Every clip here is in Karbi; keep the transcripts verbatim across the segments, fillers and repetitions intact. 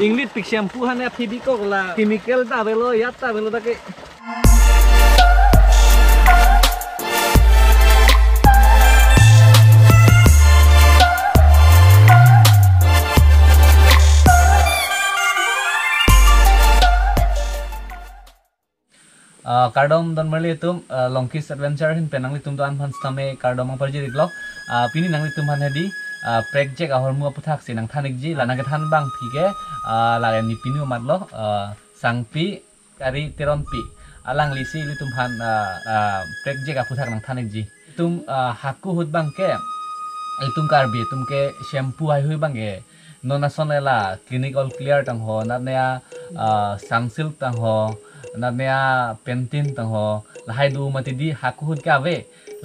Inglit pik shampoo han ya phi bikok la chemical ta avelo, yat ta avelo ta ke. Ah, kardom don marli atum, ah, Longki's Adventure ahin pen nanglitum do-an aphan sitame kardom nangpajir-iklo. Ah, pini nanglitum aphan hedi, ah, prekjak ahormu aphuthak si nangthan-ikji, la nangkethan abang phi ke, ah, la ne pinu amat lo, ah, Sangpi Kari Teronpi. Alanglisi ilitum aphan, ah, ah, prekjak aphuthak nangthan-ikji. Itum, ah, hako ahut abang ke, itum Karbi atum ke shampoo haihui abang ke non ason le la Clinique All Clear tang ho, natne a, ah, Sunsilk tang ho, natne a Pantene tang ho, lahai do mati di hako ahut ke ave.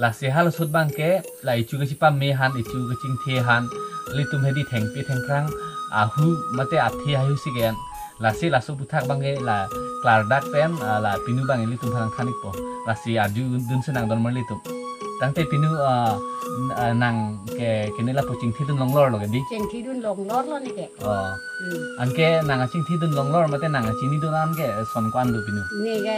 Lasi halaso ahut abang ke la ichu kachipame han, ichu kachingthe han, ilitum hedi thengpi thengphrang ahu mate athe haihui si ke-en. Lasi laso aphuthak abang ke la klardak pen, ah, la pinu abang ilitum aphan nangthan-ikpo. Lasi arjudun si nang don marli atum. Tangte pinu, ah, n-, ah, nang ke kene lapu chingthidun longlor lo ke di? Chingthidun longlor lo ne ke. Oh. Hmm. Anke nang chingthidun longlor mate nang chinidun an ke son ko-an do pinu? Ne ke,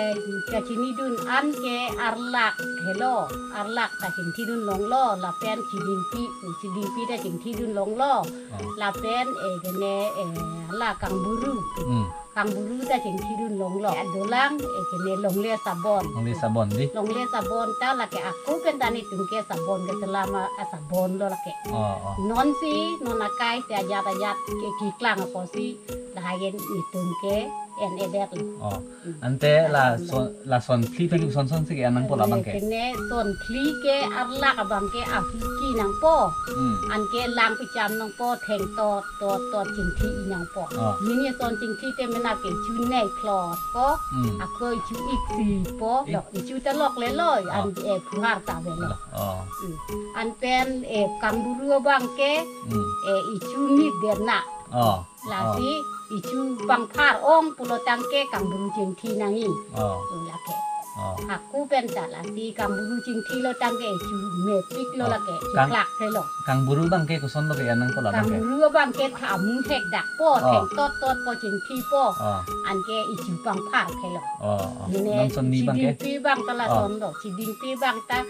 kachinidun an ke arlak helo, arlak ta chingthidun longlo, lapen chidingpi, chidingpi ta chingthidun longlo, oh, lapen, eh, kene, eh, la kangburu. Hmm. Kangburu ta chingthidun longlo. Dolang, eh, kene longle sabon. Longle sabon di? Longle sabon ta lake ako pen ta netum ke sabon keselam asabon lo lake. Oh, oh. Non si, non akai si ajat ajat ke keklang apotsi, lahai ke netum ke en-edet lo. Oh. Hmm. Ante la son, la sonphli ta koson son si ke-en nangpo labang ke? Kene sonphli ke arlak abang ke ahuki nangpo. Hmm. Anke lang picham nangpo, thengtot tot tot chingthi-i nangpo. Oh. Mini son chingthi te mena ke ichu nei klot po, hmm, ako ichu iksi po, ik- lo, ichu ta lok le lo, oh, an, eh, phuhar ta avelo. Oh. Hmm. Anpen, eh, kangburu abang ke, hmm, eh, ichu mit dena. Oh. Lasi, oh, ichu pangphar ong pulo tangke kangburu chingthi nangji. Oh. Lo lake. Oh. Ako pen ta lasi kangburu chingthi lo tangke ichu mepik lo, oh, lake, kang- chiklak helo. Kangburu abang ke koson lo ke-en nangpo labang ke? Kangburu abang ke thamu thekdak po, oh, thengtot tot po chingthi po. Oh. Anke ichu pangphar helo. Oh, oh. Mene non son ni abang ke? Chidingpi abang ta la, oh, son lo. Chidingpi abang ta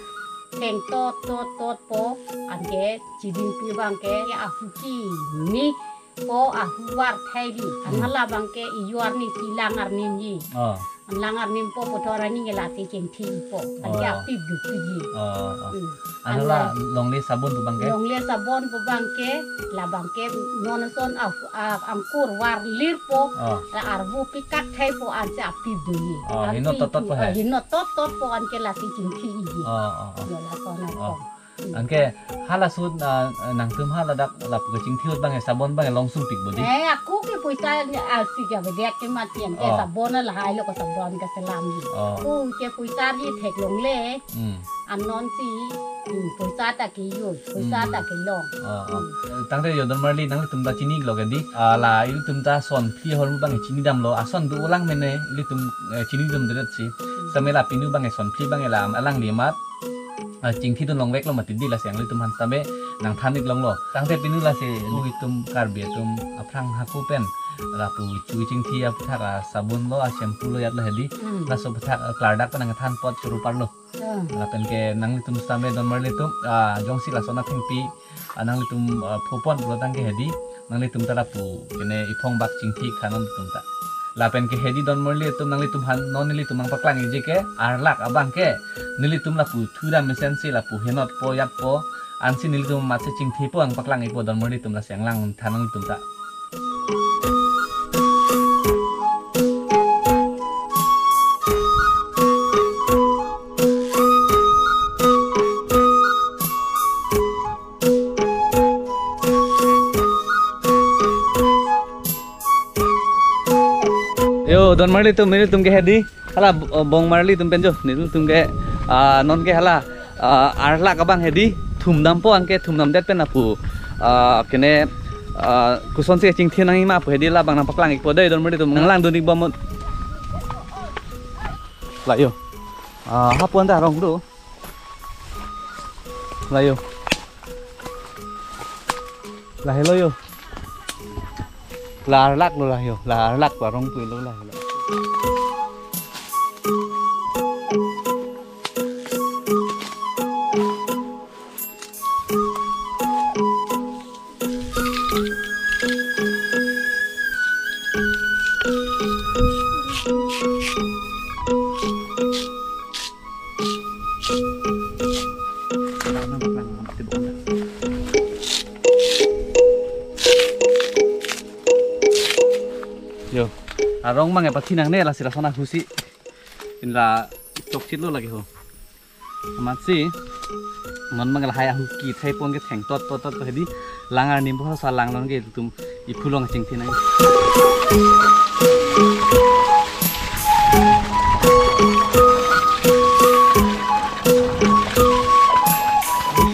thengtot tot tot po. Anke chidingpi abang ke ya ahuki ni po ahuvar thai di. Hmm. An hala abang ke iyu arni si lang arni ji. Oh. An lang arni po puthot arni ke lasi chingthi po. Anke, oh, apip dukji. Oh, oh. Hmm. An hala, an la longle sabon pu abang ke? Longle sabon pu abang ke, labang ke non son a, a, angkur var lir po, oh, la arvo pikak thai po ansi apip doji. Oh, apip hinot tot tot po he? Ah, hinot tot tot po anke lasi chingthi-iji. Oh, oh, oh. Yo lason, oh, nangkong. Anke halaso ahut, ah, nangtum haladak lapu kachingthi ahut abang ke sabon abang ke long sungpik bo di? Eh, ako ke poisa ni alsi ke bedak ke mati anke, oh, sabon lahai lo ko sabon keselam ji. Oh. Ako ke poisa ri theklongle. Hmm. Anon si, hmm, poisa ta ke yo, poisa, hmm, ta kelong. Oh, oh. Hmm. Tangte yo don marli nanglitum ta chini lo ke di. Ah, la ilitum ta sonphli ahormu abang ke chinidamlo. Ason dolang mene ilitum, eh, chinidamdet si. Hmm. Sitame la pinu abang ke sonphli abang ke la alangli amat, ah, chingthidun longveklo mati di, lasi nanglitum aphan sitame nangthan-ik longlo. Tangte pinu lasi itum Karbi atum aphrang hako pen lapu chu chingthi aphuthak asabon lo, ashampoo lo, yat lo hedi. Hmm. Laso aphuthak, ah, klardak pen nangthan apot choro parlo. Hmm. Lapen ke nanglitum sitame don marli atum, ah, jongsi lason athengpi, ah, nanglitum, ah, phopon pulo tangke hedi, nanglitum ta lapu kene iphong bak chingthi kha nanglitum ta. Lapen ke hedi don marli atum, nanglitum aphan non nelitum nangpaklang-ikji ke, arlak abang ke nelitum lapu thudam mesen si lapu hinot po yat po ansi nelitum amatsi chingthi po, nangpaklang-ikpo don marli atum, lasi nanglang tha nanglitum ta. Yo, don marli atum, nelitum ke hedi. Hala, bo-, bong marli atum pen jo, nelitum ke, ah, non ke hala, ah, arlak abang hedi, thumdampo anke thumdamdet pen lapu, ah, kene, ah, kosonsi chingthi nangji ma pu hedi labang nangpaklang-ikpo dei, don marli atum, nanglang dun-ik bom. La yo. Ah, hapu anta arong do. La yo. Lahelo yo. La arlak lo la yo, la arlak arong pu lo la yo. Yo, arong mang ya pati nangne, lasi lason ahusi. Inla chokchit lo lake ho. Amatsi non mang lahai ahu kithai pon ke thengtot tot tot hedi, lang arni bo sa lang lon ke tum iphu long chingthi nang.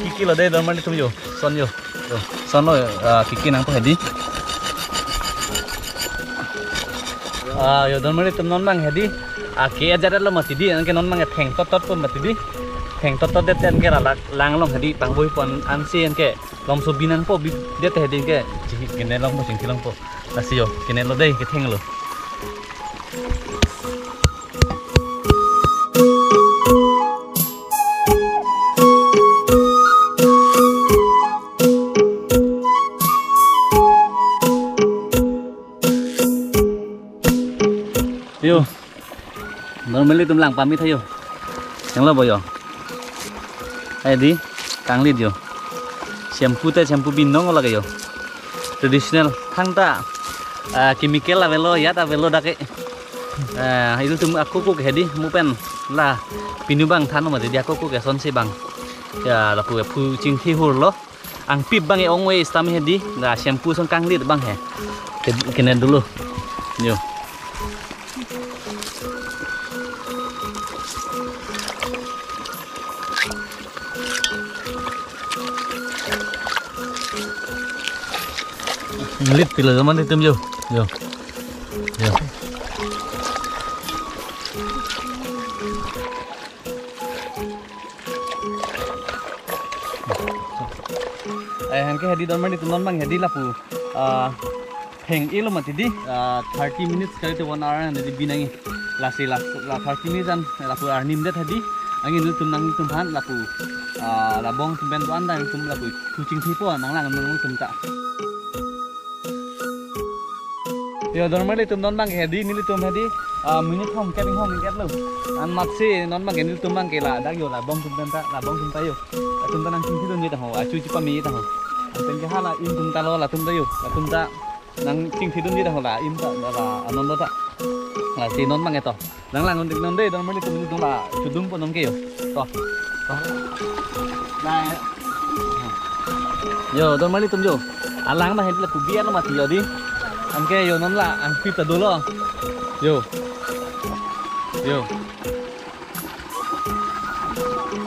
Kiki lo de don mali tum yo, son yo. Yo, son lo, ah, kiki nangpo hedi. Ah, yo don mali tum non mang hedi. Ah, ke ajat lo mati di, anke non mang thengtot tot pon mati di. Thengtot tot det anke la lang long hedi, pangvoi pon ansi anke lomso binang po bi det hedi ke, chingki kene longpo, chingki longpo. Lasi yo, kene lo dei, ketheng lo. Yo. Don mali tum lang pamit tha yo. Yang lo bo yo. Hedi, kanglit yo. Shampoo te shampoo binong lake yo. Traditional. Thangta, ah, chemical avelo, yat avelo dak ke. Ah, ilitum akoko ke hedi, mo pen la pinu bang than mati di, akoko ke sonsi bang. Ya, lapu phu chingthi hur lo. Angpip bang e ong we stam hedi, la shampoo son kanglit bang he. Ke-, kene dulu. Yo. Lit pilo zaman itum yo. Yo. Yo. Eh, anke hedi don mali tum non mang hedi lapu. Ah, heng ilo mati di. Ah, thirty minutes kali te one hour an hedi binangi. Lasi la, la thirty minutes an lapu arni det hedi. Anke nelitum nangtum aphan lapu. Ah, labong tum pen do-an dang tum lapu. Phu chingthi po nang lang nangtum ta. Yo, don mali tum non mang hedi, nelitum hedi, ah, minute hom kep hom kep lo. Amatsi non mang nelitum mang ke ladak yo, labong tum pen ta, labong tum ta yo. Latum ta nang chingthi dun ye ta ho, achu chipa me ta ho. Anpen ke hala in tum ta lo, latum ta yo, latum ta nang chingthi dun ye ta ho la, in ta, la, la, anon lo ta. Lasi non mang eto. Lang lang un-ik non dei, don mali tum nelitum la chudum po non ke yo. To. To. Nah, ya. Yo, don mali tum yo. Alang ma hedi lapu biar lo mati yo di. Anke yo non la angpip ta dolo. Yo. Yo.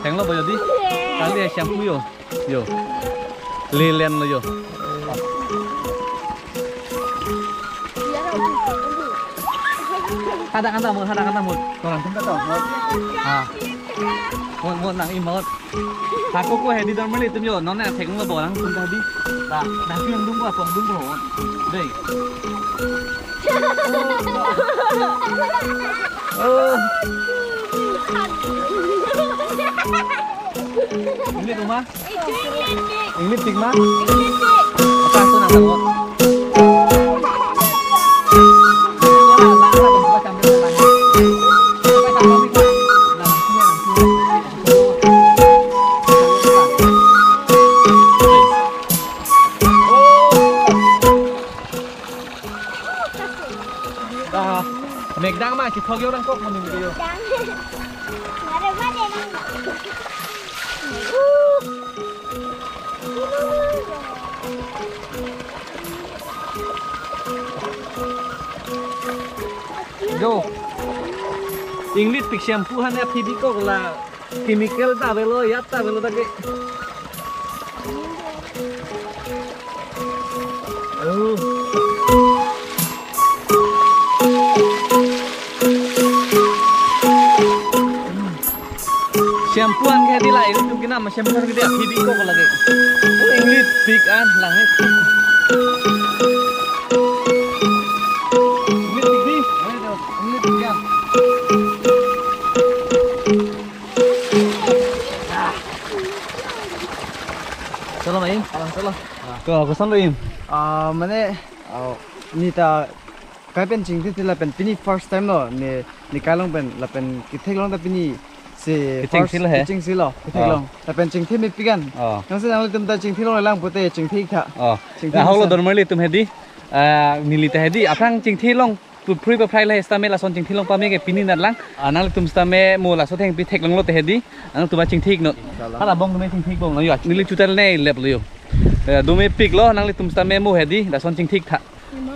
Thenglo bo yo di. Kali shampoo yo. Yo. Lelen lo yo. Hadak anta mo, hadak anta mo. Orang tum ta to. Ha. Mo, mo nang imot. Akoko hedi don mali tum yo. Non na thenglo bo nangtum ta di. Ta, na pi dung ko, dung ko. Dei. Oh. Ini rumah. Inglit pik ma? Apa tu nang tangkap? Megdang ma, chithok yo nangkok mo ni yo. Jo. Inglit pik shampoo han ya phi bikok la chemical ta avelo, yat ta avelo ta ke. Oh. Shampoo an ke di la, inglit pik nam shampoo an ke di aphi bikok lake. Oh, inglit pik an lang. Oh, koson lo, Im? Ah, mane, ah, neta kai pen chingthithe lapen pini first time lo, ne, ne kai along pen lapen ketheklong ta pini si first kechingthilo he? Kechingthilo, ketheklong. Oh. Lapen chingthi mepik an. Oh. Nangsi nanglitum ta chingthilonglelang pute chingthi tha. Oh. Chingthi ahok lo mesen. Don marli atum hedi. Ah, neli ta hedi. Aphrang chingthilong pu phrui paphrai le sitame lason chingthilong pame ke pini nat lang. Ah, nanglitum sitame mo laso thengpi theklonglo te hedi. Nangtum ta chingthi iknon. Inshallah. Hala bong tame chingthi ikbom lo yo. Neli chutal ne lep lo yo. Eh, do mepik lo nanglitum sitame mo hedi. Lason chingthi ik tha.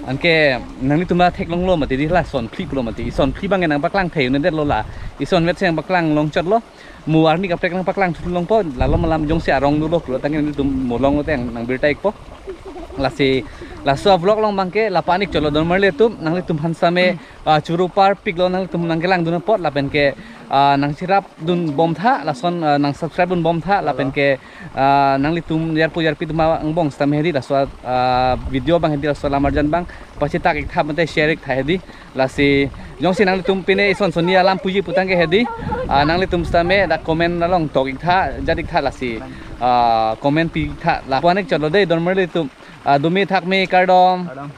Anke nanglitum ta theklonglo mati di lason phli pulo mati. Ison phli abang nangpaklang thei un-edetlo la. Ison vet si nangpaklang longchotlo. Mo arni kaprek nangpaklang thulongpo, lalo malam jongsi arong dolo pulo tangke nanglitum mo longlo te nangbirta ikpo. Lasi, laso vlog along abangke la-an ik chotlo don marli atum, nanglitum aphan sitame, ah, choro parpik lo nanglitum nangkelangdun apot, lapen ke, ah, nangcherap dunbom tha, lason, ah, nangsubscribe dunbom tha, lapen ke, ah, nanglitum yarpo yarpi atum angbong sitame hedi, laso, ah, video abang hedi, laso alam arjan abang, pachitak ik tha mate share ik tha hedi. Lasi, jongsi nanglitum pine ison sonni alam puji putangke hedi. Ah, nanglitum sitame dak comment along tok ik tha, jat ik tha lasi. Ah, comment pi ik tha. La-an ik chotlo dei, don marli atum. Ah, dome thakme kardom. Kardom.